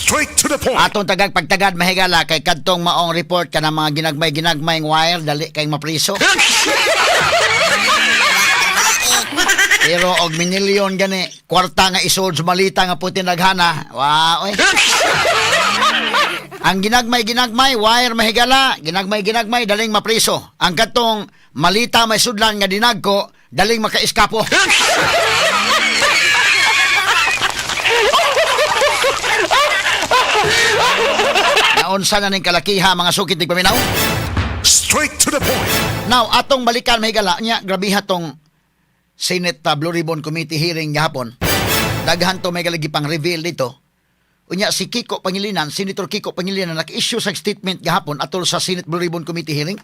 Straight to the point. Atong tagag pagtagad, mahigala, kay kadtong maong report ka ng mga ginagmay-ginagmay wire, dali kay mapriso. Pero og minilyon gani kwarta nga isod sa malita nga puti naghana. Wow, oy. Ang ginagmay-ginagmay wire, mahigala, ginagmay-ginagmay daling mapriso. Ang kadtong malita may sudlan nga dinagko, daling makaiskapo. Naunsa na ning kalakiha, mga sukit ni paminaw? Straight to the point. Now, atong balikan, mahigala niya, grabiha tong Senate Blue Ribbon Committee hearing gahapon. Daghan to may galagi pang reveal dito. Unya si Kiko Pangilinan, Senator Kiko Pangilinan, nag-issue sa statement gahapon atol sa Senate Blue Ribbon Committee hearing.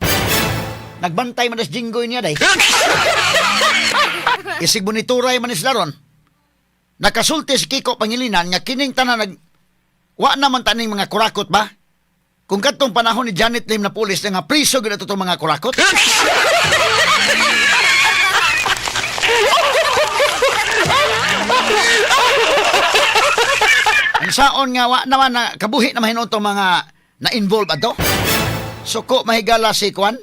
Nagbantay man as jinggoy niya day. Isig monitoray man is laron. Nakasulti si Kiko Pangilinan nga kining tanan nag wa naman taning mga kurakot ba? Kung kadtong panahon ni Janet Lim na pulis nga priso gyud ato tong mga kurakot. Ang saon nga wa naman na kabuhi na mahinuon tong mga na-involve ato. Suko, mahigala, si Kwan.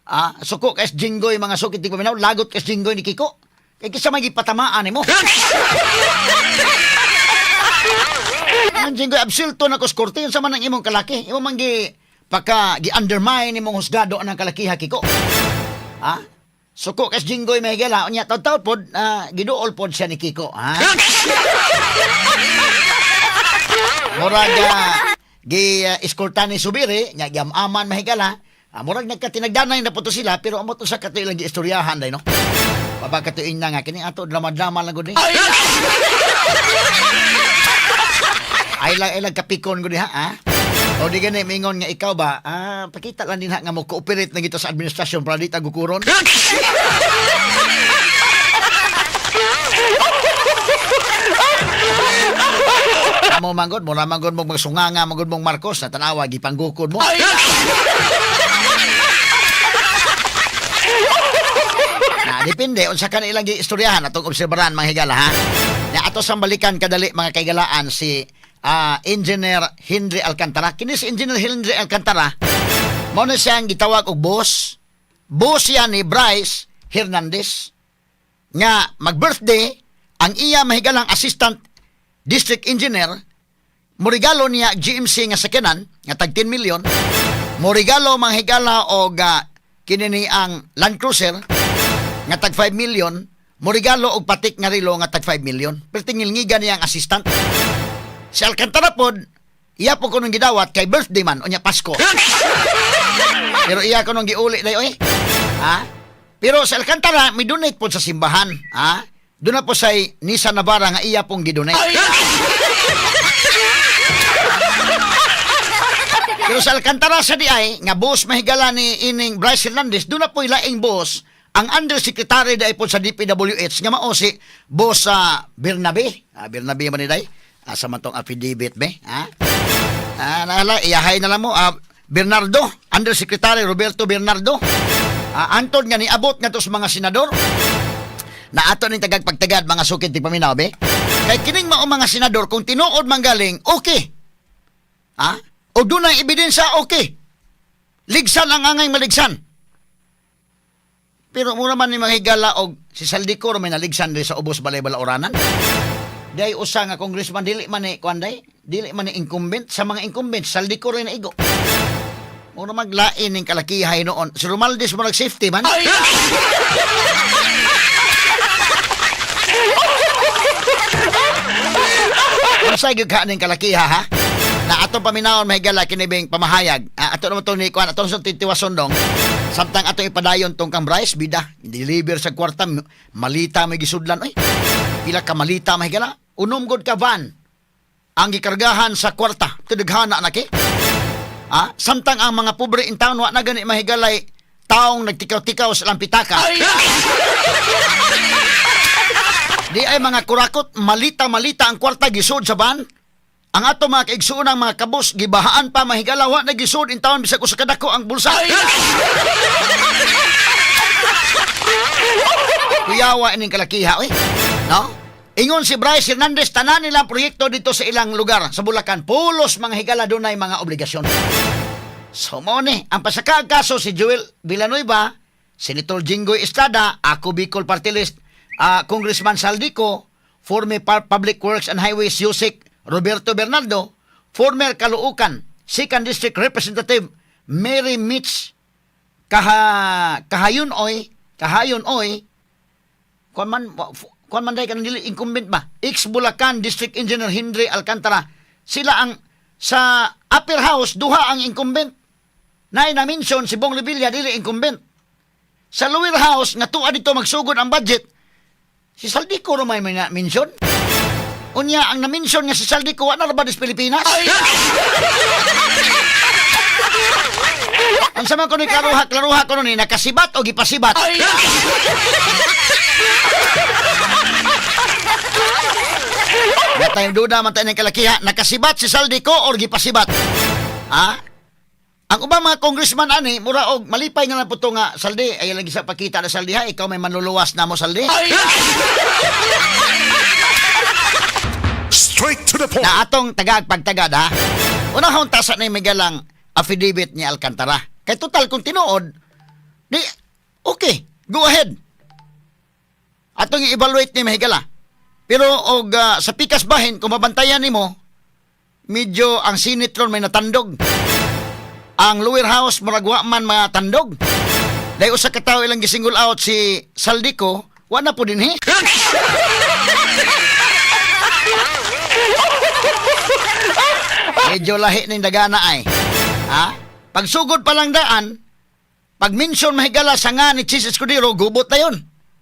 Ah, suko kay Jinggoy, mga sukit di paminaw, lagot kay Jinggoy ni Kiko. Kay kisa magipatamaan nimo. Ang Jinggoy absulto na kus korte sa man ang imong kalaki. Imo man gi pagka gi-undermine imong husgado ang kalakiha, Kiko. Ah? Suko kay Jinggoy, mahigala, unya taw-taw pod giduol pod siya ni Kiko, ha? Murag gi eskorta ni Subiri nya giamaman, mahigala. Ah, murag nagkatinagdanay na po to sila, pero amo to sa kato ilang giistoryahan day no. Pabakatuin na nga kini ato drama-drama lang gud ni. Ay lang ilang kapikon gud ha, ah. O di gani mingon nga ikaw ba, pakita lang din ha nga mo cooperate na gito sa administrasyon para di ta gukuron. Amo manggod, mo manggod mo magsunganga manggod mong Marcos na tanawa gipanggukod mo. Na depende unsa kan ilang giistoryahan atong obserbaran, mga higala, ha. Na ato sang balikan kadali, mga kaigalaan, si Engineer Henry Alcantara. Kini si Engineer Henry Alcantara mao na siyang gitawag og boss. Boss yan ni Bryce Hernandez nga mag-birthday ang iya, mahigalang assistant district engineer, morigalo niya GMC nga sakyanan nga tag 10 million, morigalo, mga higala, og kini ni ang Land Cruiser nga tag 5 million, morigalo og patik nga relo nga tag 5 million. Pero tingilngigan niya ang assistant. Si Alcantara pod, iya po kunong gidawat kay birthday man unya Pasko, pero iya kunong giuli day oy, ha. Pero sa Alcantara may donate po sa simbahan, ha. Doon na po sa Nissan Navara nga iya pong gidonate. Pero sa Alcantara sa di ay, nga boss, mahigala, ni ining Bryce Hernandez, doon na po ilaing boss, ang undersecretary di po sa DPWH nga mao si boss sa Bernabe. Ah, Bernabe man ni day. Asa man tong affidavit be? Ha? Ah, naala, iyahay na lang mo. Ah, Bernardo, Undersecretary Roberto Bernardo. Ah, antod nga niabot nga to sa mga senador na ato ning tagag pagtagad, mga sukit ti paminaw be. Kay kining mao mga senador, kung tinuod man galing, okay. Ha? O doon ang ebidensya, okay. Ligsan ang angay maligsan. Pero mura man ni mga higala og si Zaldy Co may naligsan diri sa ubos balay balauranan. Day usa nga congressman dili man ni kuan day, dili man ni incumbent sa mga incumbent, Zaldy Co rin na igo. Mura maglain ning kalakihay noon. Si Romualdez mo safety man. Unsay gyud ka ning kalakiha, ha? Na atong paminawon, mahigala, kinibing pamahayag. Ah, ato naman to ni kuan atong sa titiwason dong. Samtang atong ipadayon tong kang Bryce bida, deliver sa kwarta, malita may gisudlan oy. Pila ka malita, mahigala? Unom gud ka van ang gikargahan sa kwarta. Tidaghana na ki. Ah, samtang ang mga pobre in town wa na gani, mahigalay, taong nagtikaw-tikaw sa lampitaka. Di ay mga kurakot, malita-malita ang kwarta gisud sa van. Ang ato mga kaigsuon ang mga kabus, gibahaan pa, mahigala, wa na gisud in town bisag usa kadako ang bulsa. Kuyawa ining kalakiha, oy. No? Ingon si Bryce Hernandez, tanan nilang proyekto dito sa ilang lugar sa Bulacan, pulos, mga higala, dunay mga obligasyon. So mao ni, ang pasaka kaso si Joel Villanueva, Senator Jinggoy Estrada, Ako Bicol Party List, Congressman Zaldy Co, former Public Works and Highways Usec Roberto Bernardo, former Caloocan Second District Representative Mary Mitch Cajayon-Uy, kuan man day kanang dili incumbent ba, ex Bulacan District Engineer Henry Alcantara. Sila ang sa upper house, duha ang incumbent. Nay na mention si Bong Revilla, dili incumbent. Sa lower house nga tuwa dito magsugod ang budget, si Zaldy Co ra may na mention. Unya ang na-mention nga si Zaldy Co, wa na ra ba dis Pilipinas? Ang sama ko ni klaruha, klaruha ko ni nakasibat o gipasibat. Na tayong duda man tayo ng kalakiha, nakasibat si Zaldy Co or gipasibat? Ha? Ang ubang mga congressman ani, mura og malipay nga lang po to nga, "Zaldy, ay lagi sa pakita na Zaldy ha, ikaw may manluluwas na mo, Zaldy." Straight to the point. Na atong tagag pagtagad ha. Unahon tasa na yung megalang affidavit ni Alcantara. Kay total kung tinuod, di okay, go ahead. Atong i-evaluate ni mahigala. Pero og sa pikas bahin kung mabantayan nimo, medyo ang Senate ron may natandog. Ang lower house murag wa man matandog. Dahil usa ka tawo ilang gisingle out si Zaldy Co, wa na po dinhi. Medyo lahi ning dagana ay. Ha? Pagsugod pa lang daan, pag mention mahigala sa nga ni Chiz Escudero, gubot na yun.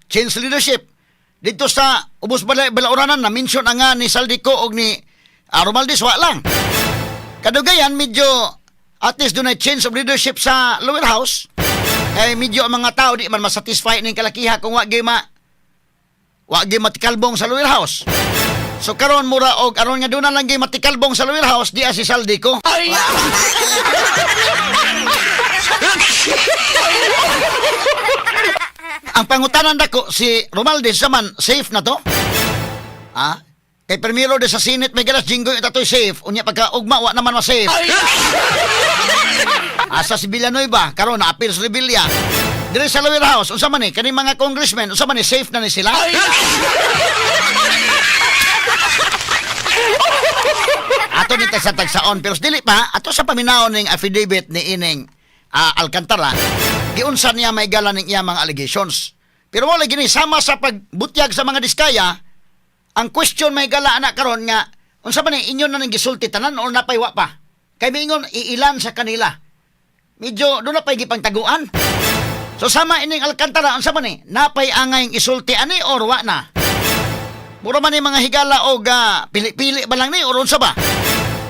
Change leadership. Dito sa ubos balauranan, na mention ang nga ni Zaldy Co og ni Romualdez, wa lang. Kadugayan, medyo at least doon ay change of leadership sa lower house. Eh, medyo ang mga tao di man masatisfy ning kalakiha kung wa gyud matikalbong sa lower house. So karon mura og aron nga doon na lang gyud matikalbong sa lower house, di si Zaldy Co. Ang pangutanan dako si Romualdez naman, safe na to? Ah? Kay primero de sa Senate may galas Jinggoy tatoy safe, unya pagka ugma wa naman ma-safe. Asa si Villanueva karon na appeal sa Revilla. Dire sa lower house, unsa man ni kani mga congressmen, unsa man ni, safe na ni sila? Ato ni tagsa tagsaon pero dili pa ato sa paminaw ning affidavit ni ining Alcantara, giunsa niya may gala ning iya mga allegations. Pero wala gini sama sa pagbutyag sa mga Diskaya. Ang question may gala ana karon nga unsa man ni inyo na ning gisulti tanan or napay wa pa? Kay miingon iilan sa kanila. Medyo doon na pa'y gipangtaguan. So sama ining Alcantara, unsa man ni napay angay isulti ani or wa na? Mura man ni mga higala og pili-pili ba lang ni or unsa ba?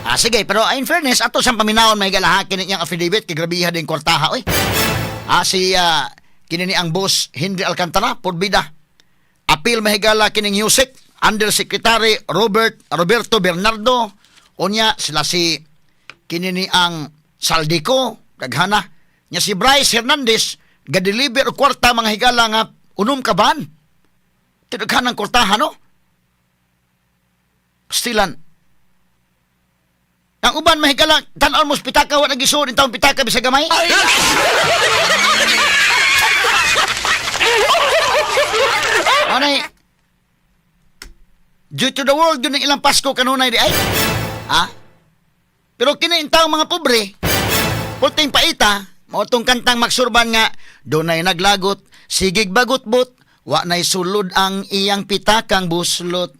Ah, sige, pero in fairness, ato siyang paminawon may higala ha, kini niyang affidavit, kay grabiha din kwartaha, oy. Ah, si, kini ni ang boss, Henry Alcantara, porbida. Apil mahigala kining Usec, Undersecretary Roberto Bernardo, unya sila si kini ni ang Zaldy Co, daghana. Nya si Bryce Hernandez, ga-deliver og kwarta mga higala nga unom ka van. Tinaghan ng kwartaha, no? Pastilan. Ang uban mahigala, tan-on mo sa pitaka, wa nagisuod in taong pitaka bisag gamay. Anay, due to the world, yun ang ilang Pasko kanunay di ay. Ha? Pero kini in taong mga pobre, pulting paita, mao tong kantang Maxurban nga, "Dunay naglagot, sigig bagutbot, wa nay sulod ang iyang pitakang buslot.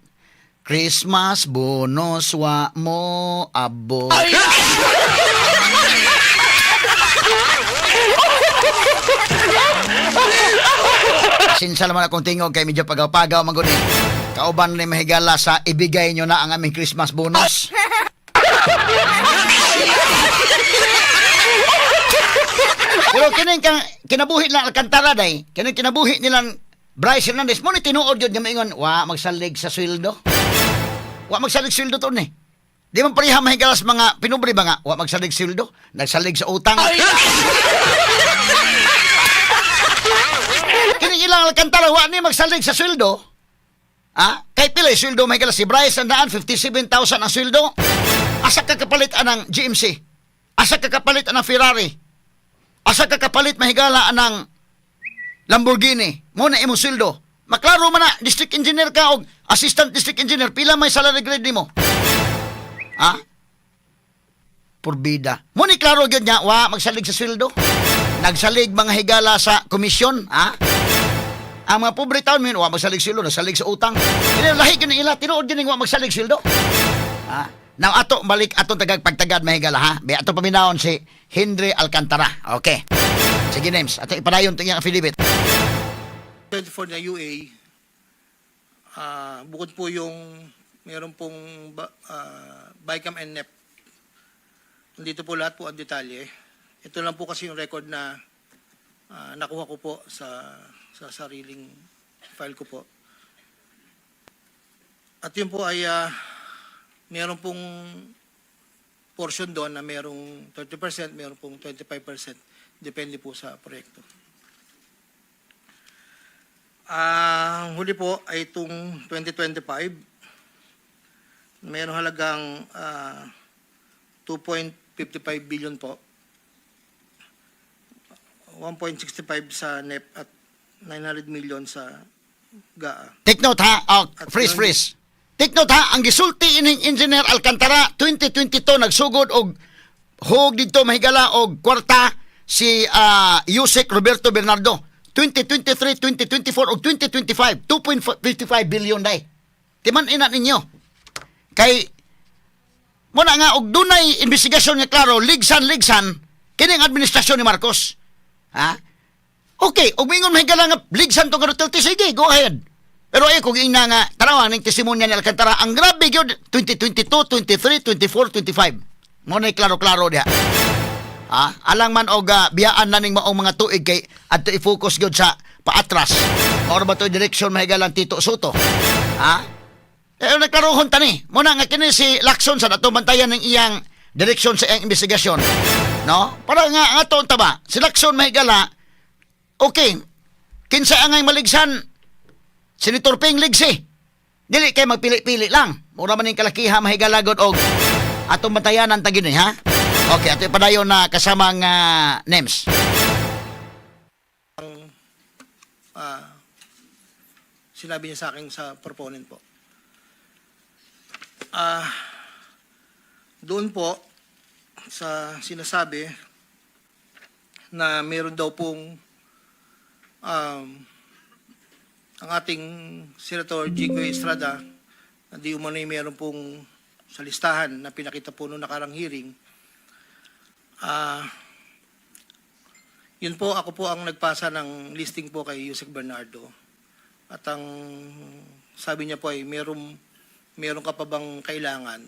Christmas bonus wa mo abot." Sinsa naman akong tingog kay medyo pagaw-pagaw man gud eh. Kauban ni mahigala sa ibigay nyo na ang aming Christmas bonus. Pero kining kang kinabuhi na Alcantara day, kining kinabuhi nilang Bryce Hernandez mo ni tinuod yun nga maingon, wa magsalig sa sweldo. Wa magsalig sweldo to ni. Di man pareha mahigalas mga pinubre ba nga, wa magsalig sweldo, nagsalig sa utang. Kining ilang Alcantara wa ni magsalig sa sweldo. Ha? Kay pila yung sweldo, mahigala? Si Bryce Andaan, 57,000 ang sweldo. Asa ka kapalit anang GMC? Asa ka kapalit anang Ferrari? Asa ka kapalit, mahigala, anang Lamborghini? Mo na imong sweldo. Maklaro man na, district engineer ka og assistant district engineer, pila may salary grade nimo? Ha? Purbida. Mo ni klaro gyud niya, wa magsalig sa sweldo. Nagsalig, mga higala, sa komisyon, ha? Ang mga pobre taon min wa magsalig sweldo, nagsalig sa utang. Kini lahi gyud ni ila, tinuod gyud ning wa magsalig sweldo. Ha? Now ato balik atong tagag pagtagad, mahigala, ha. Be ato paminawon si Henry Alcantara. Okay. Sige, names. Ato ipadayon tong iyang affidavit. 24 na UA, bukod po yung meron pong BICAM and NEP. Nandito po lahat po ang detalye. Ito lang po kasi yung record na nakuha ko po sa sariling file ko po. At yun po ay meron pong portion doon na merong 30%, meron pong 25%, depende po sa proyekto. Ang huli po ay itong 2025. Mayroong halagang 2.55 billion po. 1.65 sa NEP at 900 million sa GAA. Take note ha. Oh, freeze, freeze. Take note ha, ang gisulti ining Engineer Alcantara, 2022 nagsugod og hog didto, mahigala, og kwarta si Usec Roberto Bernardo. 2023, 2024 og 2025, 2.55 billion day. Timan ina ninyo. Kay muna nga og dunay investigasyon nga klaro, ligsan-ligsan kining administrasyon ni Marcos. Ha? Okay, ug mingon, mahigala, nga ligsan tong Duterte, sige, go ahead. Pero ay kung ina nga tanawa ning testimonya ni Alcantara, ang grabe gyud 2022, 23, 24, 25. Mo na klaro-klaro diha. Ha? Alang man og biyaan na ning maong mga tuig kay adto i-focus gyud sa paatras. Or ba to direksyon, mahigala, Tito Sotto? Ha? Eh, nagklarohon tani. Muna nga kini si Lacson sa ato bantayan ng iyang direksyon sa iyang investigasyon. No? Para nga ato unta ba? Si Lacson, mahigala, okay. Kinsa angay maligsan? Senator Ping ligsi. Dili kay magpili-pili lang. Mura man ning kalakiha, mahigala gud, og atong bantayanan ta gini, ha. Okay, ato padayon na kasamang names. Sinabi niya sa akin sa proponent po. Doon po sa sinasabi na meron daw pong ang ating Senator Jinggoy Estrada na di umano'y meron pong sa listahan na pinakita po noong nakarang hearing. Yun po, ako po ang nagpasa ng listing po kay Usec Bernardo. At ang sabi niya po ay meron ka pa bang kailangan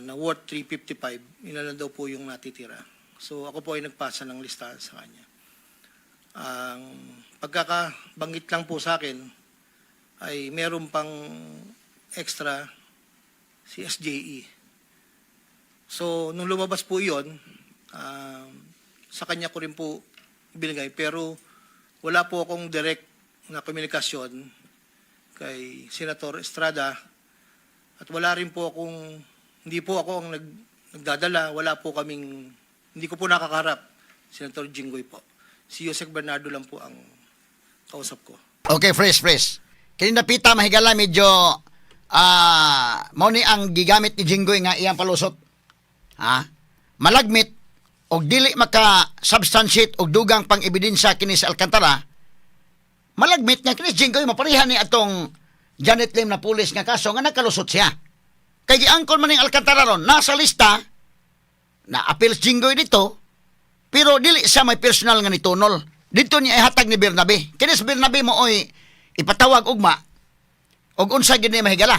na worth 355, yun na lang daw po yung natitira. So ako po ay nagpasa ng listahan sa kanya. Ang pagkakabanggit lang po sa akin ay meron pang extra si SJE. So nung lumabas po iyon, sa kanya ko rin po binigay. Pero wala po akong direct na komunikasyon kay Senator Estrada at wala rin po akong, hindi po ako ang nagdadala, wala po kaming, hindi ko po nakakaharap Senator Jinggoy po. Si Usec Bernardo lang po ang kausap ko. Okay, fresh, fresh. Kini napita, mahigala, medyo mao ni ang gigamit ni Jinggoy nga iyang palusot. Ha? Malagmit og dili maka substantiate og dugang pang ebidensya kini sa Alcantara. Malagmit nga kini si Jinggoy mapareha ni atong Janet Lim na pulis nga kaso nga nakalusot siya. Kay giangkon man ning Alcantara ron, nasa lista na appeals Jinggoy dito, pero dili siya may personal nga nitunol. Dito niya ihatag ni Bernabe. Kini si Bernabe mo oy ipatawag ugma og unsa gyud ni, mahigala.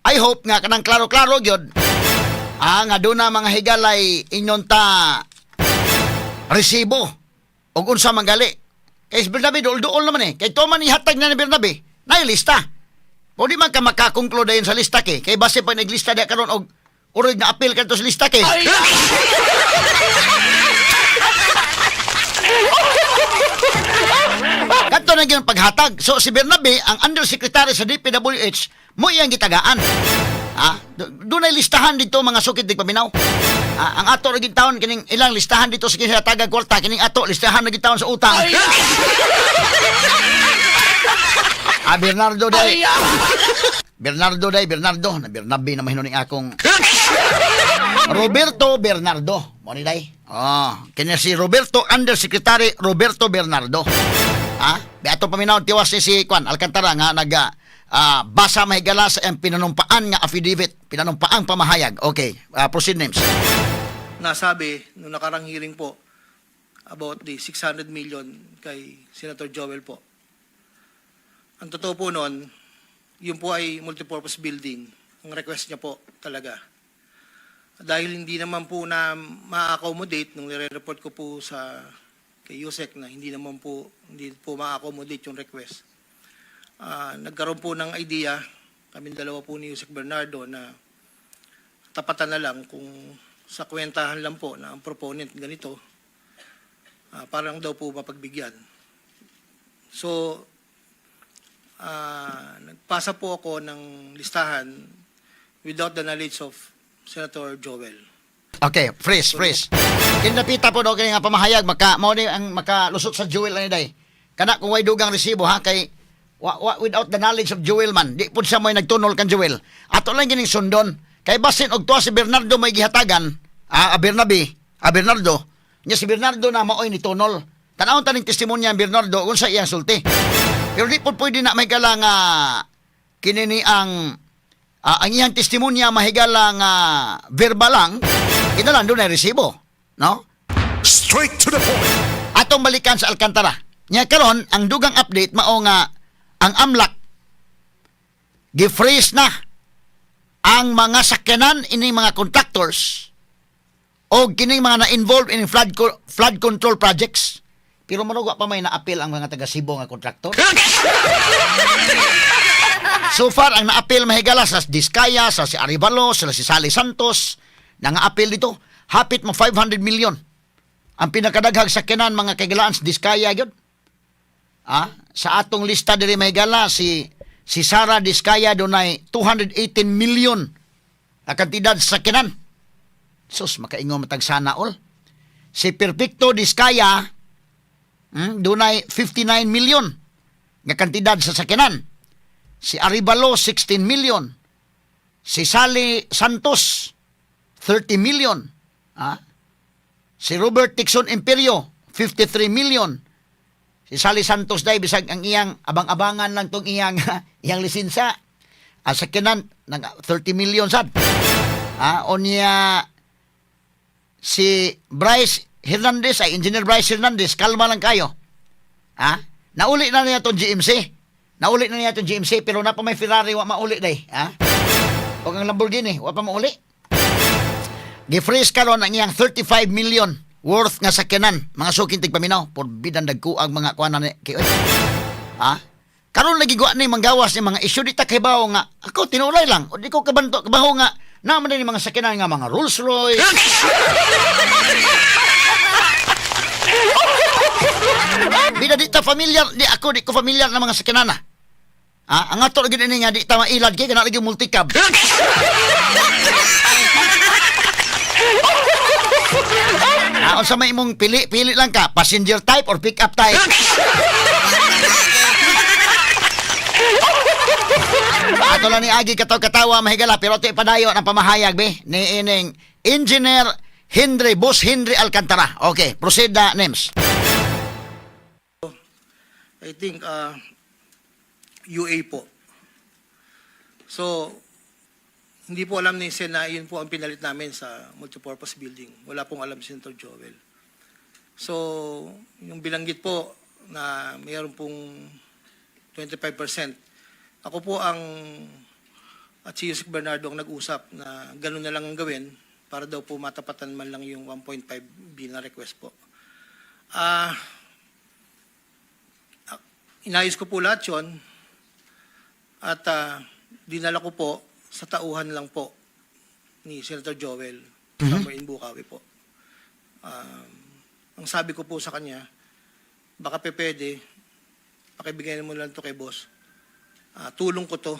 I hope nga kanang klaro-klaro gyud. Nga duna, mga higalay, inyon ta resibo og unsa man gali. Kay si Bernabe duol-duol naman eh. Kay tuman ihatag na ni Bernabe, nailista. O di man ka makakonklude dayon sa lista kay. Kay base pa naglista diya karon og uroy na appeal kadto sa lista kay. Kadto na gyud paghatag. So si Bernabe, ang undersecretary sa DPWH, mo iyang gitagaan. Ah, dunay listahan dito, mga sukit di paminaw. Ah, ang ato ra gid taon kining ilang listahan dito sa kinahitagag kwarta, kining ato listahan na gid taon sa utang. Ah, Bernardo day. Bernardo day, Bernardo. Na Bernabe na mahinuning akong Roberto Bernardo. Mo ni day. Oh, kini si Roberto, Undersecretary Roberto Bernardo. Ah, bi ato paminaw tiwas ni si Kwan Alcantara nga naga basa mahigala sa iyang pinanumpaan nga affidavit, pinanumpaang pamahayag. Okay, proceed, names. Nasabi nung nakarang hearing po about the 600 million kay Senator Joel po. Ang totoo po noon, yun po ay multipurpose building. Ang request niya po talaga. Dahil hindi naman po na ma-accommodate nung nire-report ko po sa kay Yusek na hindi po ma-accommodate yung request. Nagkaroon po ng idea kami dalawa po ni Usec Bernardo na tapatan na lang kung sa kwentahan lang po na ang proponent ganito, parang daw po mapagbigyan. So, nagpasa po ako ng listahan without the knowledge of Senator Joel. Okay, freeze, freeze. Kinapita po daw kini nga pamahayag maka mao ni ang makalusot sa Jewel ani day. Kana kung way dugang resibo ha, kay wa, without the knowledge of Jewel man, di pud siya mo'y nagtunol kan Jewel. Ato lang kining sundon. Kay basin og tuwa si Bernardo may gihatagan, Bernabe, Bernardo. Nya si Bernardo na maoy ni tunol. Tan-awon ta ning testimonya ang Bernardo unsa iyang sulti. Pero di pud pwede na may nga kini ni ang iyang testimonya mahigala nga verbal lang, ito lang doon ay resibo. No? Straight to the point. Atong balikan sa Alcantara. Nya karon ang dugang update mao nga ang AMLC gi-freeze na ang mga sakyanan ini mga contractors o kining mga na-involved in flood control projects. Pero manuga pa may na-appeal ang mga taga Cebu nga kontraktor. So far, ang na-appeal mahigala sa Diskaya, sa si Arevalo, sa si Sally Santos, nanga-appeal dito, hapit mo 500 million. Ang pinakadaghang sakyanan mga kaigalaan sa Diskaya gyud. Sa atong lista diri mahigala si Sara Diskaya dunay 218 million na kantidad sa sakyanan. Sus, makaingon matag sana all. Si Perfecto Diskaya dunay 59 million nga kantidad sa sakyanan. Si Arevalo 16 million. Si Sally Santos 30 million. Si Robert Tixon Imperio 53 million. Si Sally Santos day bisag ang iyang abang-abangan lang tong iyang iyang lisensya. Ang sakyanan nag 30 million sad. Unya si Bryce Hernandez ay Engineer Bryce Hernandez, kalma lang kayo. Ha? Nauli na niya tong GMC. Nauli na niya tong GMC pero na pa may Ferrari wa mauli day, ha? O ang Lamborghini wa pa mauli. Gi-freeze karon ang iyang 35 million worth nga sakyanan, mga suking tigpaminaw, porbidan dagko ang mga kuan ni kay oy. Ha? Karon lagi gwa ni manggawas ni mga isyu, di ta kahibaw nga ako tinulay lang o di ko kabanto kabaho nga naman ni mga sakyanan nga mga Rolls Royce. Bida di ta familiar, di ako di ko familiar na mga sakyanan. Ang ato ra gyud ini nga di ta mailad kay kana lagi multicab. Unsa may imong pili, pili lang ka, passenger type or pick up type. Ato lang ni Agi kataw-katawa mahigala pero ito ipadayon ang pamahayag be ni ining Engineer Henry, Boss Henry Alcantara. Okay, proceed na, names. I think UA po. So, hindi po alam ni Sen na yun po ang pinalit namin sa multipurpose building. Wala pong alam si Senator Joel. So, yung binanggit po na mayroon pong 25%, ako po ang at si Usec Bernardo ang nag-usap na gano'n na lang ang gawin para daw po matapatan man lang yung 1.5 billion na request po. Inayos ko po lahat yun at dinala ko po sa tauhan lang po ni Senator Joel somewhere in Bocaue po. Ang sabi ko po sa kanya, baka pe pwede, Pakibigay mo lang to kay boss. Tulong ko to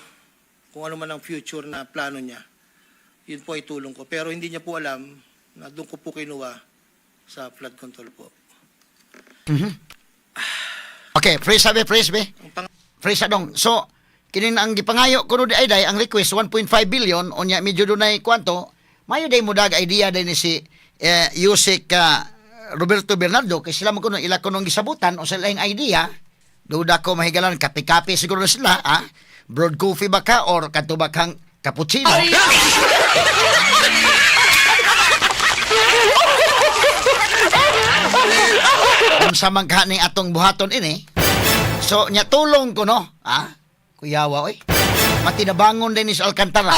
kung ano man ang future na plano niya. Yun po ay tulong ko. Pero hindi niya po alam na doon ko po kinuha sa flood control po. Okay, freeze sabi, freeze be. Ang pang- Freeze adong. So, kinin ang gipangayo kuno di ay day ang request 1.5 billion unya medyo dunay kwanto, mayo day mudag idea day ni si Yusek Roberto Bernardo kay sila man kuno ila kunong gisabutan o sa ilang idea. Duda ko mahigalan kape-kape siguro na sila, ha? Broad coffee ba ka or kadto ba kang cappuccino? Unsa man ka ni atong buhaton ini? So nya tulong ko no, ha? Kuyawa oy. Matinabangon din ni sa Alcantara.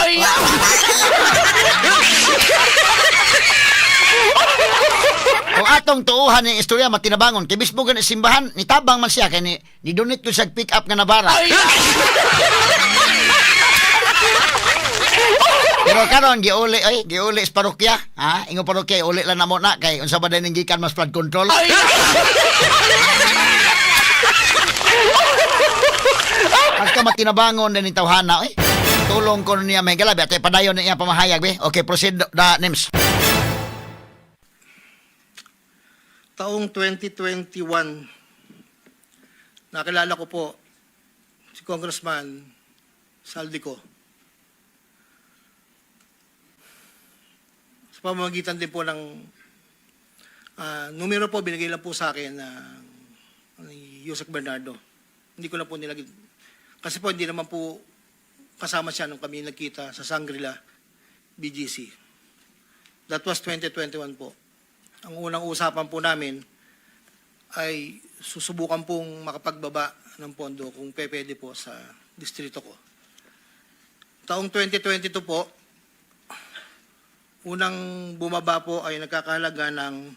Kung atong tuuhan ni istorya matinabangon kay bisbo gani simbahan ni tabang man siya kay ni donate ko siya pick up nga nabara. Pero karon giuli oy, giuli sa parokya, ha? Ingo parokya uli lang namo na kay unsa ba din gikan mas flood control. Pagka matinabangon din ni tawhana oy. Tulong ko niya may galabi at padayon niya pamahayag be. Okay, proceed da names. Taong 2021, nakilala ko po si Congressman Zaldy Co. Sa pamamagitan din po ng numero po, binigay lang po sa akin na ni Yusek Bernardo. Hindi ko lang po nilagay. Kasi po hindi naman po kasama siya nung kami nagkita sa Shangri-La BGC. That was 2021 po. Ang unang usapan po namin ay susubukan pong makapagbaba ng pondo kung pwede po sa distrito ko. Taong 2022 po, unang bumaba po ay nagkakahalaga ng,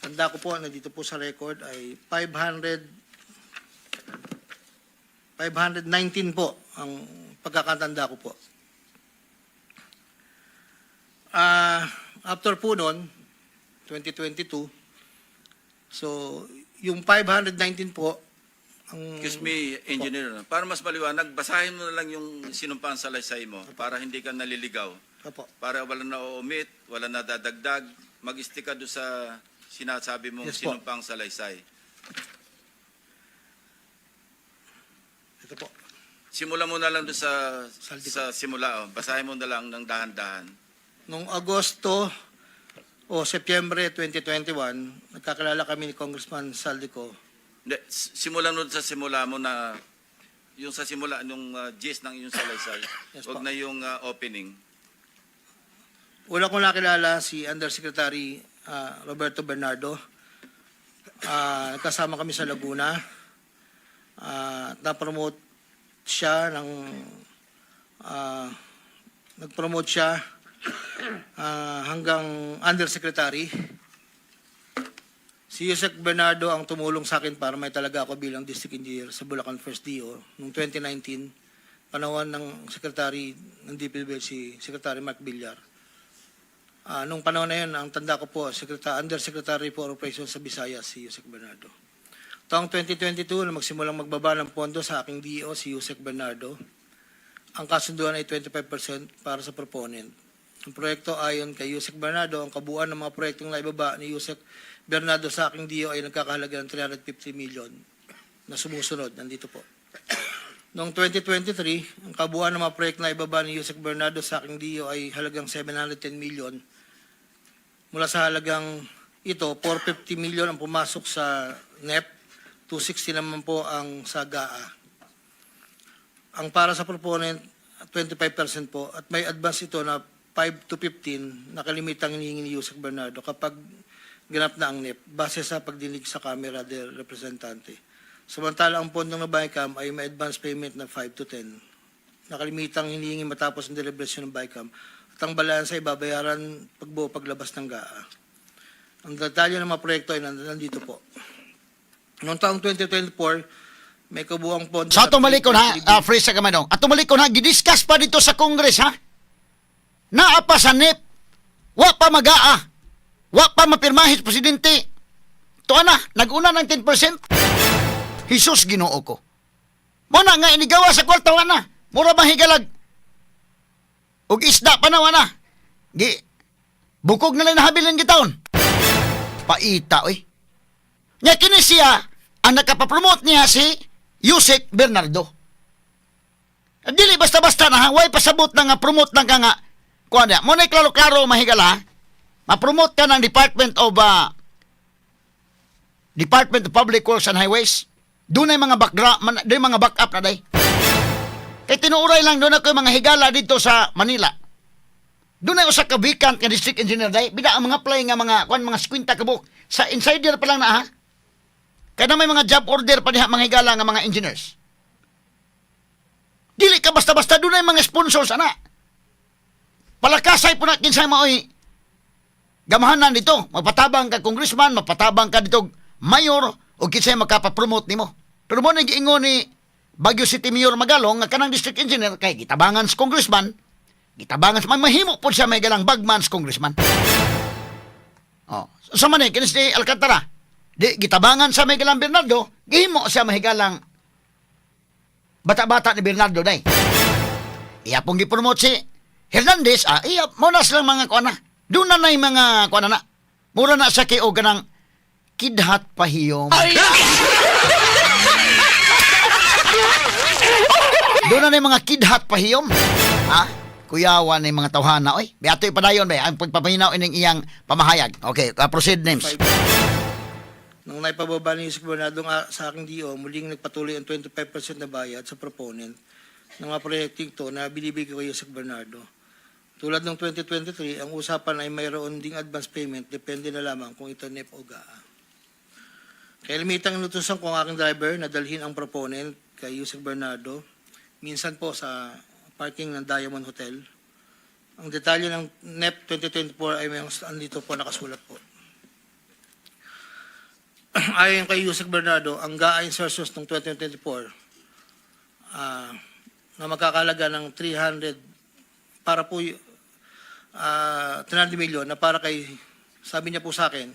tanda ko po, nandito po sa record, ay 519 po ang pagkakatanda ko po. After po noon, 2022, so yung 519 po, ang Excuse me, engineer. Para mas maliwanag, basahin mo na lang yung sinumpang salaysay mo para hindi ka naliligaw. Opo. Para wala na omit, wala na dadagdag, mag-stick ka doon sa sinasabi mong Yes po. sinumpang salaysay. Ito po. Simula mo na lang doon sa, Zaldy Co. sa simula. Oh. Basahin mo na lang ng dahan-dahan. Noong Agosto o Setyembre 2021, nagkakilala kami ni Congressman Zaldy Co. Hindi, simulan mo sa simula mo na yung sa simula nung gist ng iyong salaysay. Yes Huwag po. na yung opening. Una kong nakilala si Undersecretary Roberto Bernardo. Kasama kami sa Laguna. Na-promote siya ng nag-promote siya hanggang Undersecretary. Si Yusek Bernardo ang tumulong sa akin para may talaga ako bilang district engineer sa Bulacan First DO noong 2019, panahon ng Secretary ng DPWH si Secretary Mark Villar. Nung panahon na yun, ang tanda ko po, Secretary, Undersecretary for Operations sa Visayas, si Yusek Bernardo. Taong 2022, na magsimulang magbaba ng pondo sa aking DO, si Yusek Bernardo. Ang kasunduan ay 25% para sa proponent. Ang proyekto ayon kay Yusek Bernardo, ang kabuuan ng mga proyektong naibaba ni Yusek Bernardo sa aking DO ay nagkakahalaga ng 350 million na sumusunod. Nandito po. Noong 2023, ang kabuuan ng mga proyekto na ibaba ni Yusek Bernardo sa aking DO ay halagang 710 million. Mula sa halagang ito, 450 million ang pumasok sa NEP, 260 naman po ang sa GAA. Ang para sa proponent, 25% po, at may advance ito na 5 to 15 na kalimitang hinihingi ni Yusek Bernardo kapag ganap na ang NEP base sa pagdinig sa Camera de Representante. Samantala, ang pondong na BICAM ay may advance payment na 5 to 10. Nakalimitang hinihingi matapos ang deliberation ng BICAM at ang balansa ay babayaran pagbuo paglabas ng GAA. Ang detalye ng mga proyekto ay nandito po. Noong taong 2024, may kabuang pondo Sa na atong malikon ha, 3.3 freeze sa kamanong. Atong malikon ha, gidiscuss pa dito sa Congress ha. Naa pa sa NEP. Wa pa magaa. Wa pa mapirmahe sa presidente. Tuwa na, nag-una ng 10%. Jesus, Ginoo ko. Mo na nga inigawa sa kwarta wa na. Mura bang higalag? Og isda pa na wa na. Gi bukog na lang nahabilin gitawon. Paita oy. Nya kini siya ang nakapapromote niya si Yusek Bernardo. Dili basta-basta na ha, way pasabot na nga promote lang ka nga. Kuan niya, mo na klaro-klaro mahigala. Ma-promote ka ng Department of Public Works and Highways. Doon ay mga background, doon ay mga backup na day. Kay tinuuray lang doon ako yung mga higala dito sa Manila. Doon ay usa ka vacant nga district engineer day. Bida ang mga apply nga mga kuan mga 50 ka buok. Sa insider pa lang na ha. Kaya na may mga job order pa diha mga higala nga mga engineers. Dili ka basta-basta doon ay mga sponsors ana. Palakasay po na kinsay maoy gamahanan dito. Magpatabang ka congressman, mapatabang ka dito mayor o kinsay makapapromote nimo. Pero mo na giingon ni Baguio City Mayor Magalong nga kanang district engineer kay gitabangan sa congressman, gitabangan sa may mahimo po siya may galang bagman sa congressman. Oh, sa man eh, kinis ni Alcantara. Di gitabangan sa may galang Bernardo, gihimo siya mahigalang bata-bata ni Bernardo day. Iya pong gipromote si Hernandez, iya, mo na silang mga kuana. Doon na na'y mga kuana na. Mura na siya kay og kanang kidhat pahiyom. Doon na na'y mga kidhat pahiyom. Ha? Kuyawan na yung mga tawhana, oy. Beato padayon ba ang pagpapahinaw ining iyang pamahayag. Okay, proceed names. Nung naipababa ni Yusek Bernardo nga sa aking DO, muling nagpatuloy ang 25% na bayad sa proponent ng mga proyektong ito na binibigay ko kay Yusek Bernardo. Tulad ng 2023, ang usapan ay mayroon ding advance payment, depende na lamang kung ito NEP o GAA. Kaya limitang inutusan ko ang aking driver na dalhin ang proponent kay Yusek Bernardo, minsan po sa parking ng Diamond Hotel. Ang detalye ng NEP 2024 ay may andito po nakasulat po. Ayon kay Yusek Bernardo, ang GAA insertions ng 2024 na magkakalaga ng 300 para po 300 million na para kay, sabi niya po sa akin,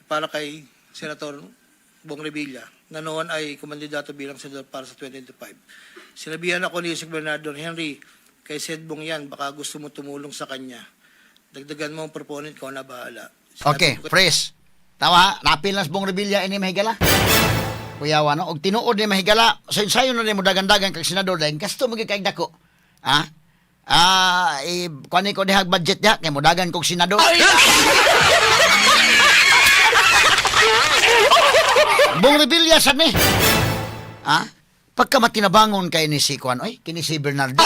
para kay Senator Bong Revilla na noon ay kumandidato bilang senador para sa 2025. Sinabihan ako ni Yusek Bernardo, "Henry, kay Sed Bong yan, baka gusto mo tumulong sa kanya. Dagdagan mo ang proponent ko na bahala." Sinabi Okay, ko- fresh. Tawa, napil na sa buong Revilla ini mahigala. Kuyawa no, og tinuod ni mahigala, sa ensayo na nimo dagan-dagan kag senador dahil gasto mo gyud kay dako. Ha? Kuan ko dihag budget diha kay modagan kog senador. Buong Revilla sad ni. Ha? Pagka matinabangon kay ni si kuan, oy, kini si Bernardo.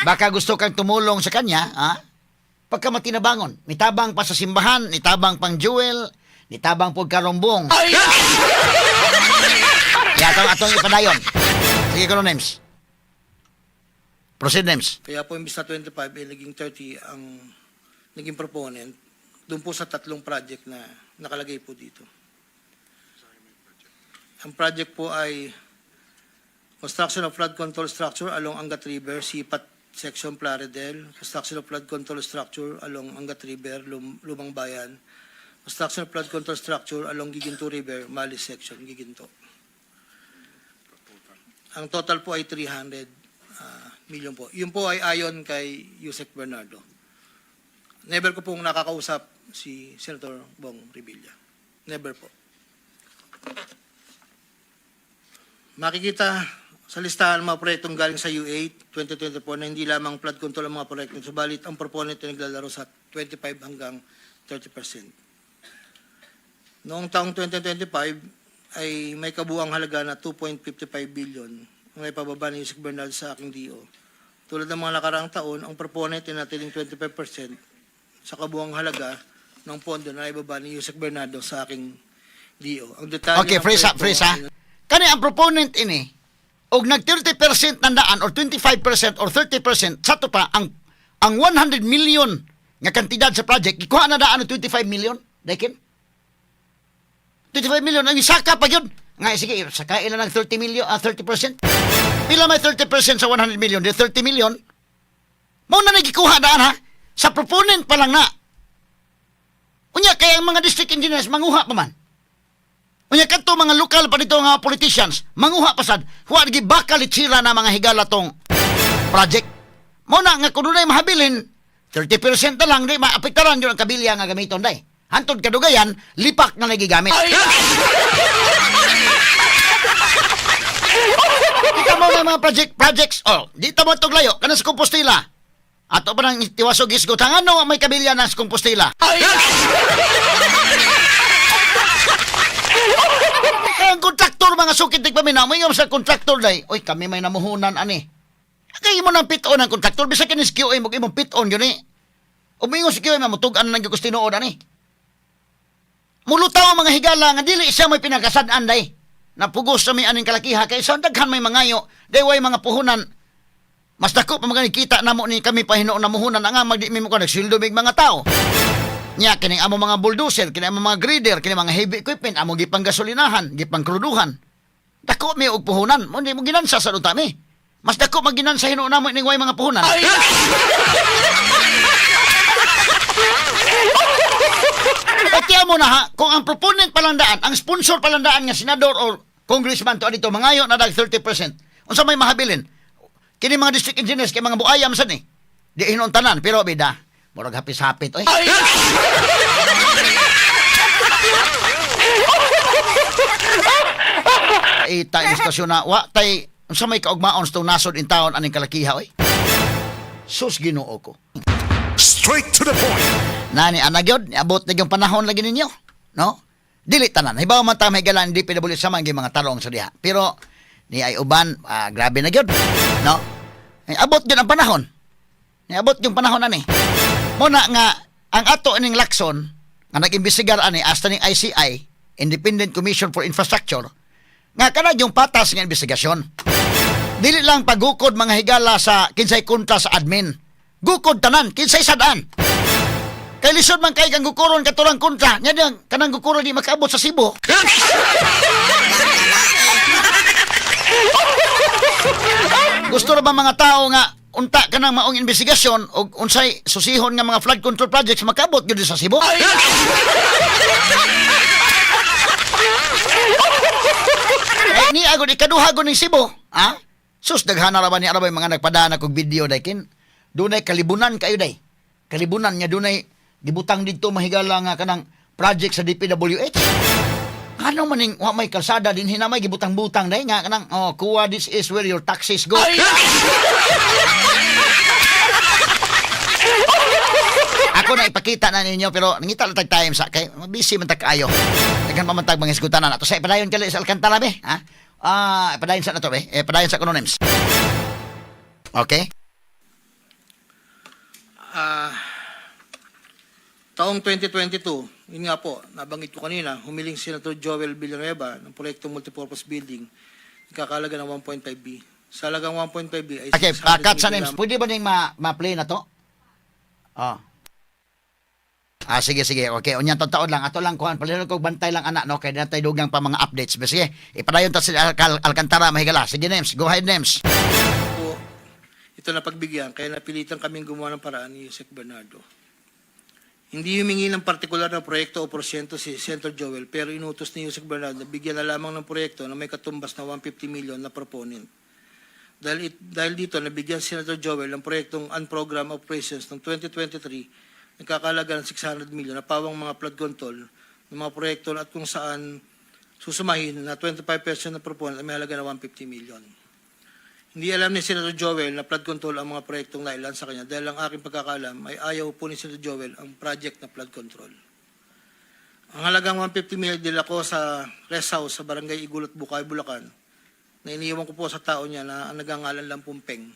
Baka gusto kang tumulong sa kanya, ha? Pagka matinabangon, nitabang pa sa simbahan, nitabang pang jewel, nitabang po karumbong. Yatong atong ipadayon. Sige ko names. Proceed names. Kaya po imbis na 25, eh, naging 30 ang naging proponent doon po sa tatlong project na nakalagay po dito. Ang project po ay construction of flood control structure along Angat River, Sipat Section Plaridel, construction of flood control structure along Angat River, Lumang Bayan, construction of flood control structure along Giginto River, Malis Section, Giginto. Ang total po ay 300 million po. Yun po ay ayon kay Yusek Bernardo. Never ko pong nakakausap si Senator Bong Revilla. Never po. Makikita sa listahan ng mga proyektong galing sa UA 2024 na hindi lamang flood control ang mga proyekto, subalit ang proponent ay naglalaro sa 25 hanggang 30%. Noong taong 2025 ay may kabuang halaga na 2.55 billion ang naipababa ni Yusek Bernal sa aking DO. Tulad ng mga nakaraang taon, ang proponent ay natiling 25% sa kabuang halaga ng pondo na naibaba ni Yusek Bernardo sa aking DO. Ang detalye Okay, ng freeze ha, proyekto freeze ha. Kani ang proponent ini, og nag 30% nandaan or 25% or 30% sa to pa ang 100 million nga kantidad sa project gikuha na daan og 25 million daikin 25 million ang isaka pa yun nga sige sakain na ng 30 million 30%. Pila may 30% sa 100 million di 30 million mo na nagikuha daan ha sa proponent pa lang na. Unya kay ang mga district engineers manguha pa man. Unya kadto mga lokal pa dito nga politicians, manguha pa sad. Wa gi baka litsira na mga higala tong project. Mo na nga kung dunay mahabilin, 30% na lang di maapektaran yun ang kabilya nga gamiton day. Hantod kadugayan, lipak na lagi gigamit. Kita mo nga mga projects. Oh, di ta mo tuglayo kana sa Compostela. Ato pa nang tiwasog isgot ano may kabilya na sa Compostela. Kaya ang kontraktor mga sukit di paminaw, may sa kontraktor day. Oy, kami may namuhunan ani. Kaya mo nang pit-on ang kontraktor bisag kinis QA mo imong pit-on yun eh. Umingon si QA mamutug-an nang gyud tinuod ani. Mulutaw ang mga higala nga dili siya may pinakasad-an day. Napugos sa may aning kalakiha kay sa daghan may mangayo, day way mga puhunan. Mas dako pa mga kita namo ni kami pahinuon na muhunan ang magdi mi mo ka nagsildo mig mga tao. Nya kining amo mga bulldozer, kini amo mga grader, kini mga heavy equipment, amo gipang gasolinahan, gipang kruduhan. Dako mi og puhunan, mo di mo ginansa sa duta mi. Mas dako maginansa hinuon namo ning way mga puhunan. Patiya mo na ha, kung ang proponent palandaan, ang sponsor palandaan nga senador or congressman to dito mangayo na dag 30%. Unsa may mahabilin? Kini mga district engineers kay mga buayam sad ni. Di hinuon tanan pero bida. Murag hapis-hapit oy. Ita yung sitwasyon na wa tay unsa may kaugmaon sa tong nasod in taon aning kalakiha oy. Sus, Ginoo ko. Straight to the point. Nani ana gyud, niabot na yung panahon lagi ninyo, no? Dili tanan. Hibaw man ta may galan DPW sa mga mga tarong sa diha. Pero ni ay uban, grabe na gyud, no? Ay, abot gyud ang panahon. Niabot yung panahon ani. Muna nga ang ato ining Lacson nga nag-imbestigar ani hasta ning ICI, Independent Commission for Infrastructure, nga kana yung patas nga investigasyon. Dili lang pagukod mga higala sa kinsay kontra sa admin. Gukod tanan kinsay sadaan. Kay lisod man kay kang gukuron katurang kontra. Nya diyang kanang gukuron di makaabot sa Cebu. Gusto ra ba mga tao nga unta kanang maong investigasyon og unsay susihon nga mga flood control projects makaabot gyud sa Cebu? Eh, ni agod ikaduha gud ning Cebu, ha? Sus, daghana ra ba ni arabay mga nagpadana kog video day kin. Dunay kalibunan kayo day. Kalibunan nga dunay gibutang didto mahigala nga kanang project sa DPWH. Ano man ning wa may kalsada din hinamay gibutang-butang day nga kanang, "Oh, kuha, this is where your taxes go." Ako na ipakita na ninyo pero nangita lang tag time sa kay busy man tag kaayo. Daghan pa man tag mga isgutanan ato sa ipadayon kali sa Alcantara be, ha? Ipadayon sa nato be. Eh, padayon sa kuno names. Okay? Taong 2022, yun nga po, nabanggit ko kanina, humiling si Senator Joel Villanueva ng proyektong multipurpose building, nagkakalaga ng 1.5 B. Sa halagang 1.5 B ay Okay, 600 cut sa million names. Pwede ba ning ma-play na to? Oh. Sige, sige. Okay, unya taon lang. Ato lang kuan palihog kog bantay lang anak no kay natay dugang pa mga updates. Ba, sige, ipadayon ta si Alcantara mahigala. Sige, names. Go ahead, names. po ito na pagbigyan, kaya napilitan kaming gumawa ng paraan ni Yusek Bernardo. Hindi humingi ng partikular na proyekto o porsyento si Senator Joel, pero inutos ni Yusek Bernardo na bigyan na lamang ng proyekto na may katumbas na 150 million na proponent. Dahil dito, nabigyan si Senator Joel ng proyektong Unprogrammed Operations ng 2023 nagkakalaga ng 600 million na pawang mga flood control ng mga proyekto at kung saan susumahin na 25% ng proponent ay may halaga na 150 million. Hindi alam ni Senator Joel na flood control ang mga proyektong nailan sa kanya dahil ang aking pagkakaalam ay ayaw po ni Senator Joel ang project na flood control. Ang halagang 150 million dila ko sa rest house sa Barangay Igulot, Bukay, Bulacan na iniiwan ko po sa tao niya na ang nagangalan lang pong Peng.